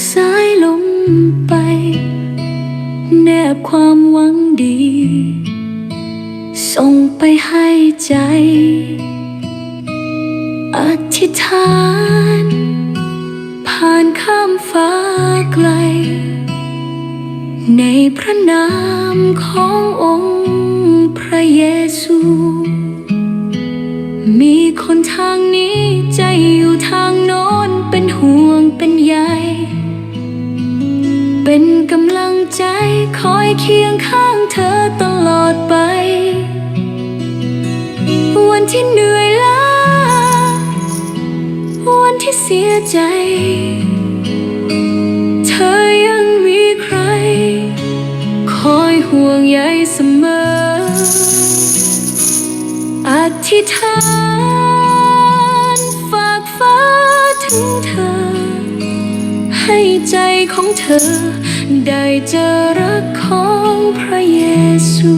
ສາຍລົມໄປ ແນບຄວາມຫວັງດີ ສົ່ງໄປໃຫ້ໃຈ ອະທິຖານ ຜ່ານຂ້າມຟ້າໄກ ໃນພະນາມຂອງອົງພະເຢຊູ. ມີຄົນທາງນີ້ໃຈຢູ່ທາງໂນ້ນ ເປັນຫ່ວງເປັນໃຍ ເປັນກຳລັງໃຈ ຄອຍຄຽງຂ້າງເທີຕະຫຼອດໄປ. ວັນທີ່ເໜື່ອຍລ້າ ວັນທີ່ເສຍໃຈ ເທີຍັງມີໃຄ ຄອຍຫ່ວງໃຍສະເໝີ. ອະທິຖານຝາກ ເຖິງເທີ ໃຫ້ໃຈຂອງເທີໄດ້ເຈີລັກຂອງພະເຢຊູ.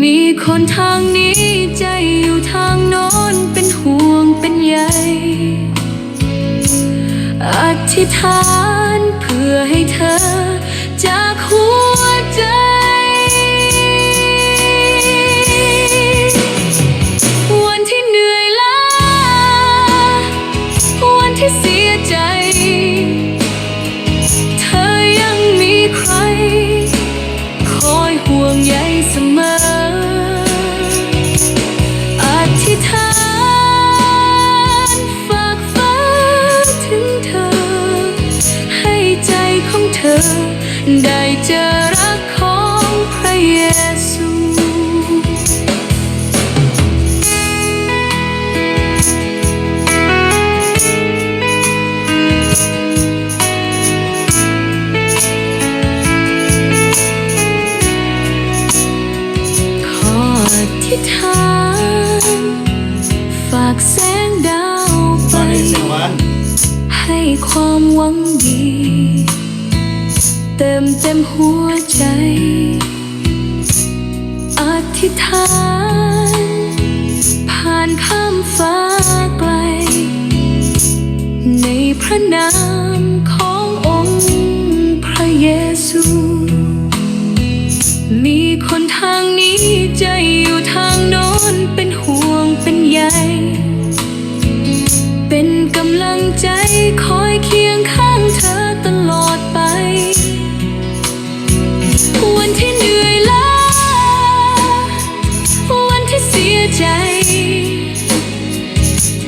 ມີຄົນທາງນີ້ໃຈຢູ່ທາງໂນ້ນ ເປັນຫ່ວງເປັນໃຍ ອະທິຖານເພື່ອໃຫ້ເທີ ຈາກຫົວໃຈ. ວັນທີ່ເໜື່ອຍລ້າ ວັນທີ່ເສຍໃຈ ເທີຍັງມີໃຄ ຄອຍຫ່ວງໃຍສະເໝີ. ອະທິຖານຝາກ ຝາກເຖິງເທີ ໃຫ້ໃຈຂອງເທີໄດ້ເຈີລັກຂອງພະເຢຊູ. ຂໍອະທິຖານ ຝາກແສງດາວໄປ ໃຫ້ຄວາມຫວັງດີ ເຕີມເຕັມຫົວໃຈ ອະທິຖານ ຜ່ານຂ້າມຟ້າໄກ ໃນພະນາມຂອງອົງພະເຢຊູ. ມີຄົນທາງນີ້ໃຈຢູ່ທາງໂນ້ນ ເປັນຫ່ວງເປັນໃຍ ເປັນກຳລັງໃຈ ຄອຍຄຽງຂ້າງເທີຕະຫຼອດໄປ. ວັນທີ່ເໜື່ອຍລ້າ ວັນທີ່ເສຍໃຈ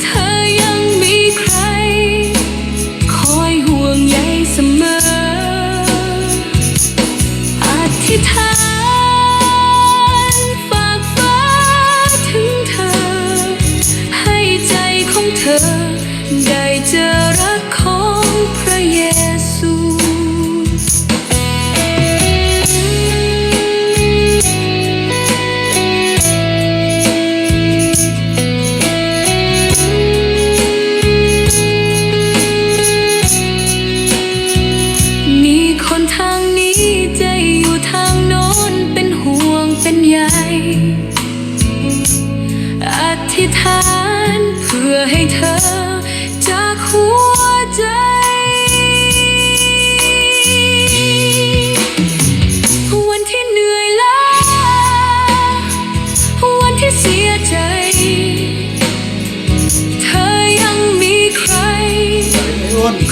ເທີຍັງມີໃຄ ຄອຍຫ່ວງໃຍສະເໝີ. ອະທິຖານຝາກ ຝາກເຖິງເທີ ໃຫ້ໃຈຂອງເທີໄດ້ເຈີລັກຂອງພະເຢຊູ. ມີຄົນທາງນີ້ໃຈຢູ່ທາງໂນ້ນ ເປັນຫ່ວງເປັນໃຍ ອະທິຖານເພື່ອໃຫ້ເທີ ຈາກຫົວໃຈ. ວັນທີ່ເໜື່ອຍລ້າ ວັນທີ່ເສຍໃຈ ເທີຍັງມີໃຄ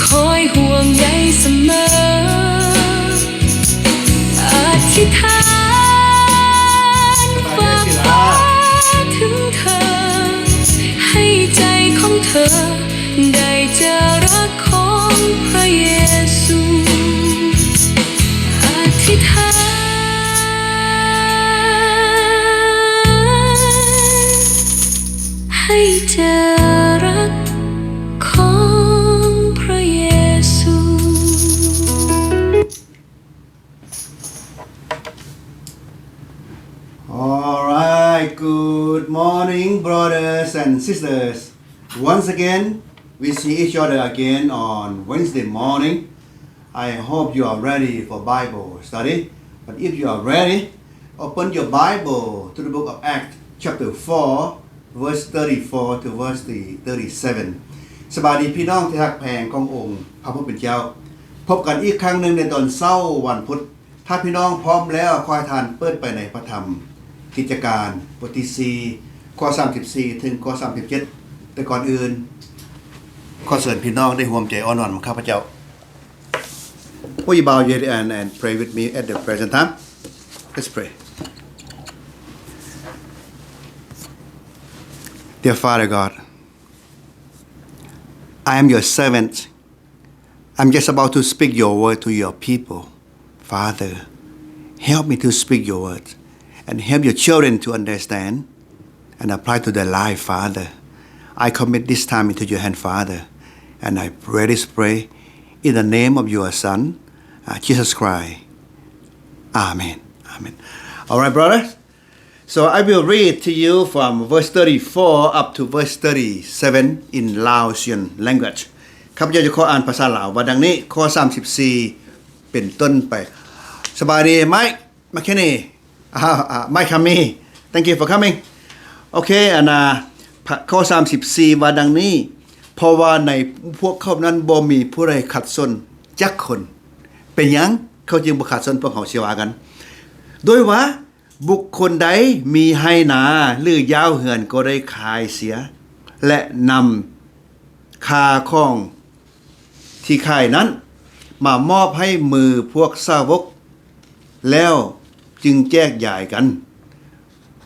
ຄອຍຫ່ວງໃຍສະເໝີ. ອະທິຖານຝາກ ຝາກເຖິງເທີ ໃຫ້ໃຈຂອງເທີໄດ້ເຈີລັກຂອງພະເຢຊູ. ອະທິຖານໃຫ້ເຈີລັກຂອງພະເຢຊູ. All right, good morning, brothers and sisters. Once again, we see each other again on Wednesday morning. I hope you are ready for Bible study. But if you are ready, open your Bible to the book of Acts, chapter four, verse thirty-four to verse thirty-seven. ສະບາຍດີພີ່ນ້ອງທີ່ຮັກແພງຂອງອົງພະຜູ້ເປັນເຈົ້າ. ພົບກັນອີກຄັ້ງໜຶ່ງໃນຕອນເຊົ້າວັນພຸດ. ຖ້າພີ່ນ້ອງພ້ອມແລ້ວ, ຂໍໃຫ້ທ່ານເປີດໄປໃນພະທຳ ກິດຈະການ ບົດທີສີ່ ຂໍ້ສາມສິບສີ່ ເຖິງຂໍ້ສາມສິບເຈັດ. ແຕ່ກ່ອນອື່ນ, ຂໍເຊີນພີ່ນ້ອງໄດ້ຮ່ວມໃຈອ້ອນວອນນຳຂ້າພະເຈົ້າ. Will you bow your head and, and pray with me at the present time? Let's pray. Dear Father God, I am your servant. I'm just about to speak your word to your people. Father, help me to speak your word and help your children to understand and apply to their life, Father. I commit this time into your hand, Father, and I pray this prayer in the name of your Son, uh, Jesus Christ. Amen. Amen. All right, brothers. So I will read to you from verse thirty-four up to verse thirty-seven in Laotian language. ຂ້າພະເຈົ້າຈະຂໍອ່ານພາສາລາວວ່າດັ່ງນີ້, ຂໍ້ສາມສິບສີ່ເປັນຕົ້ນໄປ. ສະບາຍດີ Mike McKinney. ອ່າ Mike Kami. Thank you for coming. ໂອເຄ, ອັນນ່າ ຂໍ້ສາມສິບສີ່ວ່າດັ່ງນີ້, ເພາະວ່າໃນພວກເຂົານັ້ນບໍ່ມີຜູ້ໃດຂັດສົນຈັກຄົນ. ເປັນຫຍັງເຂົາຈຶ່ງບໍ່ຂັດສົນ? ພວກເຮົາຊິວ່າກັນ. ດ້ວຍວ່າ ບຸກຄົນໃດມີໄຮ່ນາ ຫຼື ຢາວເຮືອນກໍໄດ້ຂາຍເສຍ ແລະ ນຳຄ່າຂອງທີ່ຂາຍນັ້ນມາມອບໃຫ້ມືພວກສາວົກ ແລ້ວຈຶ່ງແຈກຢາຍກັນ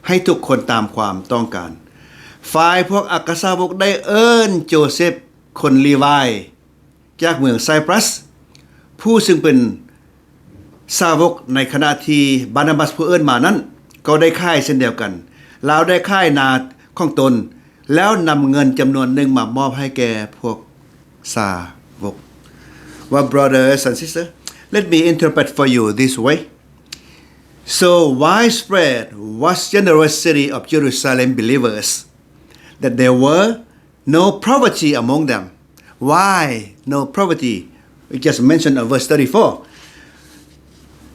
ໃຫ້ທຸກຄົນຕາມຄວາມຕ້ອງການ. ຝ່າຍພວກອັກຄະສາວົກໄດ້ເອີ້ນໂຈເຊັບຄົນລີວາຍ ຈາກເມືອງໄຊປຣັສ, ຜູ້ຊຶ່ງເປັນສາວົກໃນຂະນະທີ່ບານາບັສຜູ້ເອີ້ນມານັ້ນ ກໍໄດ້ຂາຍເຊັ່ນດຽວກັນ. ລາວໄດ້ຂາຍນາຂອງຕົນ ແລ້ວນຳເງິນຈຳນວນໜຶ່ງມາມອບໃຫ້ແກ່ພວກສາວົກ. Well, brothers and sisters, let me interpret for you this way. So widespread was generosity of Jerusalem believers that there were no poverty among them. Why no poverty? We just mentioned, uh, verse thirty-four.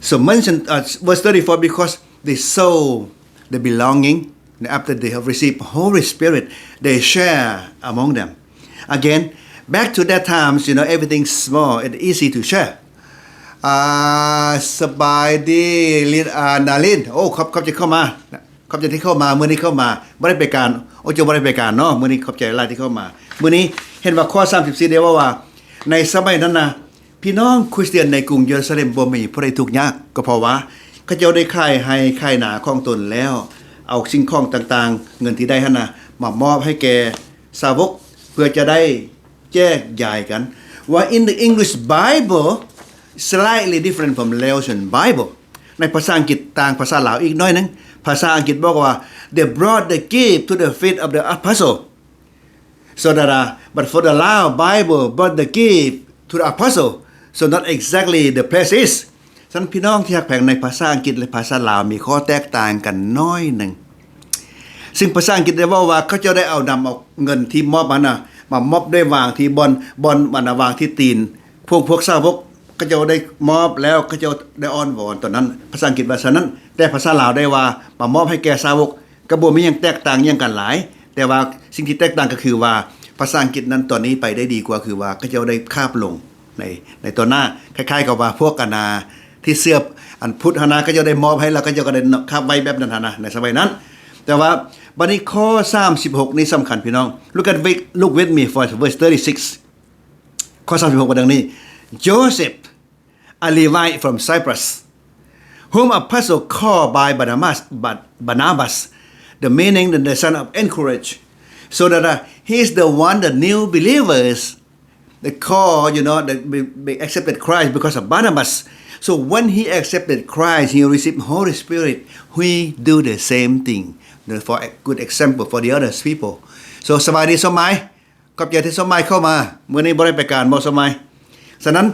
So mention, uh, verse thirty-four, because they sold the belonging, after they have received Holy Spirit, they share among them. Again, back to that times, you know, everything's small and easy to share. ອ່າ ສະບາຍດີ ລິນ ອ່າ ນາລິນ. ໂອ້ ຂອບ ຂອບໃຈເຂົ້າມາ. ຂອບໃຈທີ່ເຂົ້າມາ, ມື້ນີ້ເຂົ້າມາ ບໍ່ໄດ້ໄປການ, ໂອ ເຈົ້າບໍ່ໄດ້ໄປການເນາະ, ມື້ນີ້ຂອບໃຈຫຼາຍທີ່ເຂົ້າມາ. ມື້ນີ້ເຫັນວ່າຂໍ້ສາມສິບສີ່ໄດ້ເວົ້າວ່າ ໃນສະໄໝນັ້ນນະ ພີ່ນ້ອງຄຣິສຕຽນໃນກຸງເຢຣູຊາເລັມບໍ່ມີຜູ້ໃດທຸກຍາກ, ກໍເພາະວ່າເຂົາເຈົ້າໄດ້ຂາຍໄຮ່ຂາຍນາຂອງຕົນແລ້ວ ເອົາສິ່ງຂອງຕ່າງໆ ເງິນທີ່ໄດ້ຫັ້ນນະ ມາມອບໃຫ້ແກ່ສາວົກ ເພື່ອຈະໄດ້ ແຈກຢາຍກັນ. ວ່າ in the English Bible, slightly different from Laotian Bible. ໃນພາສາອັງກິດຕ່າງພາສາລາວອີກໜ້ອຍໜຶ່ງ. ພາສາອັງກິດບອກວ່າ they brought the gift to the feet of the apostle. So that, uh, but for the Lao Bible, brought the gift to the apostle. So not exactly the place is. ຊັ້ນພີ່ນ້ອງທີ່ຮັກແພງ, ໃນພາສາອັງກິດ ແລະ ພາສາລາວມີຂໍ້ແຕກຕ່າງກັນໜ້ອຍໜຶ່ງ. ຊຶ່ງພາສາອັງກິດໄດ້ເວົ້າວ່າ ເຂົາເຈົ້າໄດ້ເອົານຳເອົາເງິນທີ່ມອບມານະ ມາມອບໄດ້ວາງທີ່ບ່ອນ ບ່ອນ ອັນນະ ວາງທີ່ຕີນພວກ ພວກສາວົກ. ເຂົາເຈົ້າໄດ້ມອບແລ້ວ ເຂົາເຈົ້າໄດ້ອ້ອນວອນຕອນນັ້ນ, ພາສາອັງກິດວ່າຊັ້ນນັ້ນ. ແຕ່ພາສາລາວໄດ້ວ່າ ມາມອບໃຫ້ແກ່ສາວົກ ກໍບໍ່ມີຫຍັງແຕກຕ່າງຫຍັງກັນຫຼາຍ. ແຕ່ວ່າສິ່ງທີ່ແຕກຕ່າງກໍຄືວ່າ ພາສາອັງກິດນັ້ນຕອນນີ້ໄປໄດ້ດີກວ່າ ຄືວ່າເຂົາເຈົ້າໄດ້ຄາບລົງ ໃນ ໃນຕໍ່ໜ້າ ຄ້າຍໆກັບວ່າພວກອັນນາ ທີ່ເຊື່ອອັນພຸດຫັ້ນນະ ເຂົາເຈົ້າໄດ້ມອບໃຫ້ ແລ້ວເຂົາເຈົ້າກໍໄດ້ຄາບໄວ້ແບບນັ້ນຫັ້ນນະ ໃນສະໄໝນັ້ນ. ແຕ່ວ່າບັດນີ້ຂໍ້ສາມສິບຫົກນີ້ສຳຄັນ ພີ່ນ້ອງ. Look at, look with me for verse thirty-six. ຂໍ້ສາມສິບຫົກວ່າດັ່ງນີ້, Joseph, a Levite from Cyprus, whom apostle called by Barnabas, Bar-, Barnabas, the meaning the, the son of encourage, so that, uh, he is the one, the new believers, the call, you know, that we, we accepted Christ because of Barnabas. So when he accepted Christ, he received Holy Spirit. We do the same thing, you know, for a good example for the others people. So ສະບາຍດີ ສົມໝາຍ. ຂອບໃຈທີ່ສົມໝາຍເຂົ້າມາ. ມື້ນີ້ບໍ່ໄດ້ໄປການບໍ່ ສົມໝາຍ? ສະນັ້ນ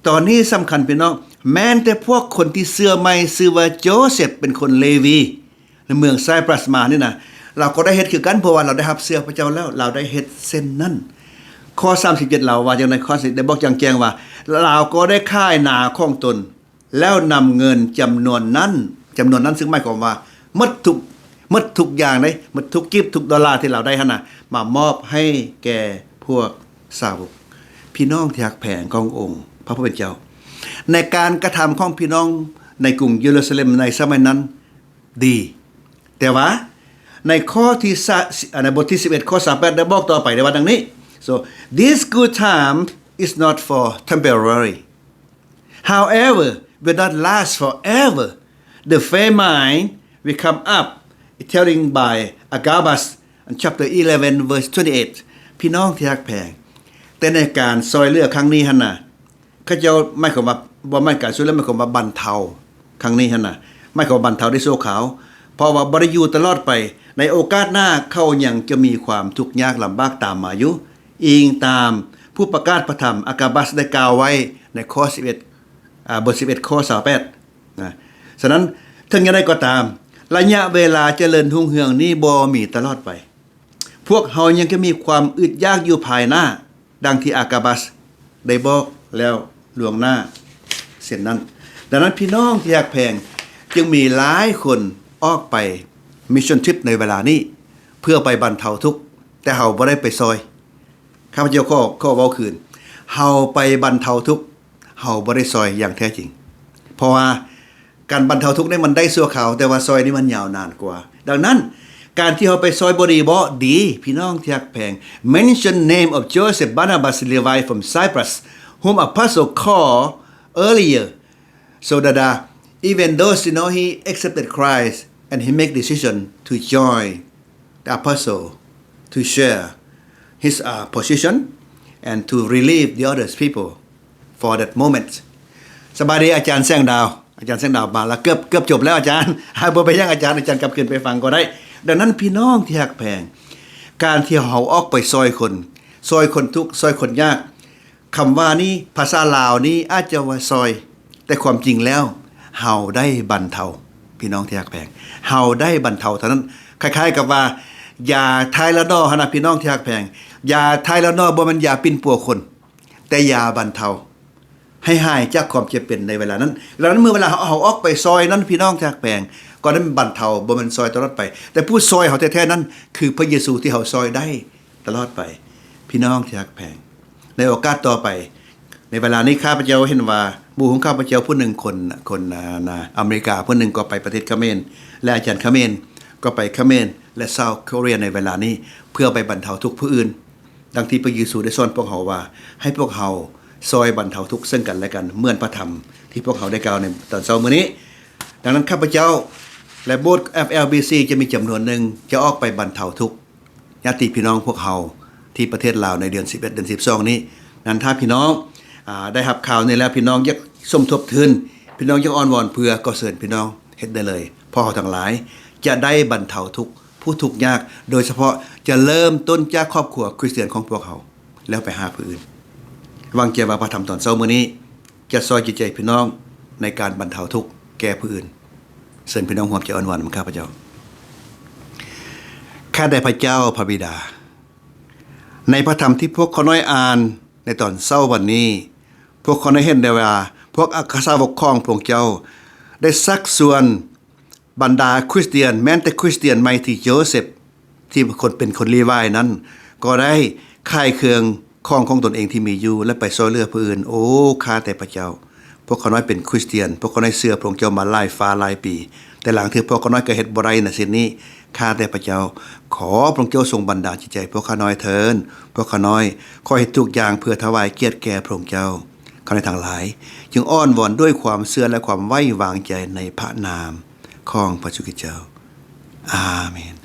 ຕອນນີ້ສຳຄັນ ພີ່ນ້ອງ, ແມ່ນແຕ່ພວກຄົນທີ່ເຊື່ອໃໝ່ ຊື່ວ່າໂຈເຊັບ ເປັນຄົນເລວີ ໃນເມືອງໄຊປຣັສມານີ້ນະ, ລາວກໍໄດ້ເຮັດຄືກັນ ເພາະວ່າລາວໄດ້ຮັບເຊື່ອພະເຈົ້າແລ້ວ ລາວໄດ້ເຮັດເຊັ່ນນັ້ນ. ຂໍ້ສາມສິບເຈັດລາວວ່າຈັ່ງໃດ? ຂໍ້ສາມສິບເຈັດໄດ້ບອກຢ່າງແຈ້ງວ່າ ລາວກໍໄດ້ຂາຍນາຂອງຕົນ ແລ້ວນຳເງິນຈຳນວນນັ້ນ, ຈຳນວນນັ້ນ ຊຶ່ງໝາຍຄວາມວ່າໝົດທຸກ, ໝົດທຸກຢ່າງເດ້, ໝົດທຸກກີບ ທຸກດອນລາທີ່ລາວໄດ້ຫັ້ນນະ ມາມອບໃຫ້ແກ່ພວກ ສາວົກ, ພີ່ນ້ອງທີ່ຮັກແພງຂອງອົງພະຜູ້ເປັນເຈົ້າ, ໃນການກະທຳຂອງພີ່ນ້ອງໃນກຸງເຢຣູຊາເລັມໃນສະໄໝນັ້ນດີ, ແຕ່ວ່າໃນຂໍ້ທີ່ສະ ໃນບົດທີສິບເອັດ ຂໍ້ຊາວແປດ ໄດ້ບອກຕໍ່ໄປໄດ້ວ່າດັ່ງນີ້, So this good time is not for temporary, however, will not last forever. The famine will come up, telling by Agabus, chapter eleven, verse twenty-eight. ພີ່ນ້ອງທີ່ຮັກແພງ, ແຕ່ໃນການຊ່ອຍເຫຼືອຄັ້ງນີ້ຫັ້ນນະ, ເຂົາເຈົ້າໝາຍຄວາມວ່າ ບໍ່ແມ່ນການຊ່ວຍເຫຼືອ, ໝາຍຄວາມວ່າບັນເທົາຄັ້ງນີ້ຫັ້ນນະ, ໝາຍຄວາມວ່າບັນເທົາໄດ້ຊົ່ວຄາວ, ເພາະວ່າບໍ່ໄດ້ຢູ່ຕະຫຼອດໄປ. ໃນໂອກາດໜ້າເຂົາຍັງຈະມີຄວາມທຸກຍາກລຳບາກຕາມມາຢູ່, ອີງຕາມຜູ້ປະກາດພະທຳ ອາກາບັສ ໄດ້ກ່າວໄວ້ໃນຂໍ້ສິບເອັດ ອ່າ ບົດສິບເອັດ ຂໍ້ຊາວແປດນະ. ສະນັ້ນ, ເຖິງຢ່າງໃດກໍຕາມ, ໄລຍະເວລາຈະເລີນຮຸ່ງເຮືອງນີ້ບໍ່ມີຕະຫຼອດໄປ. ພວກເຮົາຍັງຈະມີຄວາມອຶດຢາກຢູ່ພາຍໜ້າ, ດັ່ງທີ່ອາກາບັສໄດ້ບອກແລ້ວລ່ວງໜ້າເຊັ່ນນັ້ນ. ດັ່ງນັ້ນ, ພີ່ນ້ອງທີ່ຮັກແພງ, ຈຶ່ງມີຫຼາຍຄົນອອກໄປມິດຊັນທຣິບໃນເວລານີ້ ເພື່ອໄປບັນເທົາທຸກ, ແຕ່ເຮົາບໍ່ໄດ້ໄປຊ່ອຍ. ຂ້າພະເຈົ້າຂໍ ຂໍເວົ້າຄືນ, ເຮົາໄປບັນເທົາທຸກ, ເຮົາບໍ່ໄດ້ຊ່ອຍຢ່າງແທ້ຈິງ. ເພາະວ່າການບັນເທົາທຸກນີ້ມັນໄດ້ຊົ່ວຄາວ, ແຕ່ວ່າຊ່ອຍນີ້ມັນຍາວນານກວ່າ. ດັ່ງນັ້ນ, ການທີ່ເຮົາໄປຊ່ອຍບໍ່ດີບໍ? ດີ, ພີ່ນ້ອງທີ່ຮັກແພງ. Mention name of Joseph Barnabas Levi from Cyprus, whom apostle called earlier. So that, uh, even though, you know, he accepted Christ and he make decision to join the apostle to share his, uh, position and to relieve the others people for that moment. ສະບາຍດີອາຈານແສງດາວ. ອາຈານແສງດາວມາລະ ເກືອບ ເກືອບຈົບແລ້ວອາຈານ. ບໍ່ເປັນຫຍັງອາຈານ, ອາຈານກັບຄືນໄປຟັງກໍໄດ້. ດັ່ງນັ້ນ ພີ່ນ້ອງທີ່ຮັກແພງ, ການທີ່ເຮົາອອກໄປຊ່ອຍຄົນ, ຊ່ອຍຄົນທຸກ, ຊ່ອຍຄົນຍາກ, ຄຳວ່ານີ້ ພາສາລາວນີ້ອາດຈະວ່າຊ່ອຍ, ແຕ່ຄວາມຈິງແລ້ວເຮົາໄດ້ບັນເທົາ, ພີ່ນ້ອງທີ່ຮັກແພງ, ເຮົາໄດ້ບັນເທົາເທົ່ານັ້ນ. ຄ້າຍໆກັບວ່າຢາໄທລານອນຫັ້ນນະ ພີ່ນ້ອງທີ່ຮັກແພງ, ຢາໄທລານອນບໍ່ແມ່ນຢາປິ່ນປົວຄົນ, ແຕ່ຢາບັນເທົາໃຫ້ຫາຍຈາກຄວາມເຈັບເປັນໃນເວລານັ້ນ. ດັ່ງນັ້ນ ເມື່ອເວລາເຮົາ ເຮົາອອກໄປຊ່ອຍນັ້ນ ພີ່ນ້ອງທີ່ຮັກແພງ, ກໍນັ້ນບັນເທົາ, ບໍ່ແມ່ນຊ່ອຍຕະຫຼອດໄປ, ແຕ່ຜູ້ຊ່ອຍເຮົາແທ້ໆນັ້ນ ຄືພະເຢຊູທີ່ເຮົາຊ່ອຍໄດ້ ຕະຫຼອດໄປ. ພີ່ນ້ອງທີ່ຮັກແພງ, ໃນໂອກາດຕໍ່ໄປ, ໃນເວລານີ້ຂ້າພະເຈົ້າເຫັນວ່າ ໝູ່ຂອງຂ້າພະເຈົ້າຜູ້ໜຶ່ງ ຄົນ ຄົນ ອາ ອາເມລິກາຜູ້ໜຶ່ງກໍໄປປະເທດຂະເໝນ ແລະ ອາຈານຂະເໝນກໍໄປຂະເໝນ ແລະ ຊາວໂຄເຣຍໃນເວລານີ້ ເພື່ອໄປບັນເທົາທຸກຜູ້ອື່ນ, ດັ່ງທີ່ພະເຢຊູໄດ້ສອນພວກເຮົາວ່າ ໃຫ້ພວກເຮົາຊ່ອຍບັນເທົາທຸກເຊິ່ງກັນແລະກັນ ເໝືອນພະທຳທີ່ພວກເຮົາໄດ້ກ່າວໃນຕອນເຊົ້າມື້ນີ້. ດັ່ງນັ້ນ ຂ້າພະເຈົ້າ ແລະ ໂບດ FLBC ຈະມີຈຳນວນໜຶ່ງຈະອອກໄປບັນເທົາທຸກ ຍາດຕິພີ່ນ້ອງພວກເຮົາທີ່ປະເທດລາວໃນເດືອນສິບເອັດ ເດືອນສິບສອງນີ້. ນັ້ນ ຖ້າພີ່ນ້ອງ ອາ ໄດ້ຮັບຂ່າວນີ້ແລ້ວ ພີ່ນ້ອງຢາກສົມທົບທຶນ, ພີ່ນ້ອງຢາກອ້ອນວອນເພື່ອ, ກໍເຊີນພີ່ນ້ອງເຮັດໄດ້ເລີຍ. ພວກເຮົາທັງຫຼາຍຈະໄດ້ບັນເທົາທຸກຜູ້ທຸກຍາກ, ໂດຍສະເພາະຈະເລີ່ມຕົ້ນຈາກຄອບຄົວຄຣິສຕຽນຂອງພວກເຮົາ ແລ້ວໄປຫາຜູ້ອື່ນ. ຫວັງໃຈວ່າພະທຳຕອນເຊົ້າມື້ນີ້ ຈະຊ່ອຍຈິດໃຈພີ່ນ້ອງໃນການບັນເທົາທຸກແກ່ຜູ້ອື່ນ. ເຊີນພີ່ນ້ອງຮ່ວມໃຈອ້ອນວອນນຳຂ້າພະເຈົ້າ. ຂ້າແດ່ພະເຈົ້າພະບິດາ, ໃນພະທຳທີ່ພວກຂ້ານ້ອຍອ່ານໃນຕອນເຊົ້າວັນນີ້, ພວກຂ້ານ້ອຍເຫັນໄດ້ວ່າ ພວກອັກຄະສາວົກຂອງພະອົງເຈົ້າໄດ້ຊັກຊວນ ບັນດາຄຣິສຕຽນ, ແມ່ນແຕ່ຄຣິສຕຽນໃໝ່ທີ່ໂຈເຊັບ ທີ່ຄົນ ເປັນຄົນລີວາຍນັ້ນ ກໍໄດ້ຂາຍເຄື່ອງຂອງຂອງຕົນເອງທີ່ມີຢູ່ ແລະ ໄປຊ່ອຍເຫຼືອຜູ້ອື່ນ. ໂອ້ ຂ້າແຕ່ພະເຈົ້າ, ພວກຂ້ານ້ອຍເປັນຄຣິສຕຽນ, ພວກຂ້ານ້ອຍເຊື່ອພະອົງເຈົ້າມາຫຼາຍຟ້າຫຼາຍປີ, ແຕ່ລາງເທື່ອພວກຂ້ານ້ອຍກໍເຮັດບໍ່ໄດ້ນະສິ່ງນີ້. ຂ້າແຕ່ພະເຈົ້າ, ຂໍພະອົງເຈົ້າຊົງບັນດານຈິດໃຈພວກຂ້ານ້ອຍເທີ້ນ. ພວກຂ້ານ້ອຍຂໍເຮັດທຸກຢ່າງເພື່ອຖວາຍກຽດແກ່ພະອົງເຈົ້າ. ຂ້ານ້ອຍທັງຫຼາຍຈຶ່ງອ້ອນວອນດ້ວຍຄວາມເຊື່ອ ແລະ ຄວາມໄວ້ວາງໃຈໃນພະນາມ ຂອງພະເຢຊູຄຣິສເຈົ້າ. ອາເມນ.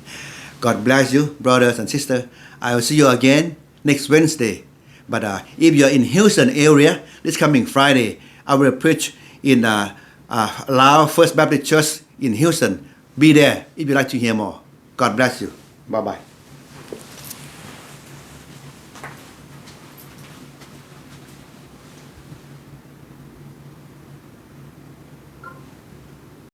God bless you, brothers and sisters. I will see you again next Wednesday. But, uh, if you are in Houston area, this coming Friday, I will preach in, uh, uh, Lao First Baptist Church in Houston. Be there if you like to hear more. God bless you. Bye-bye.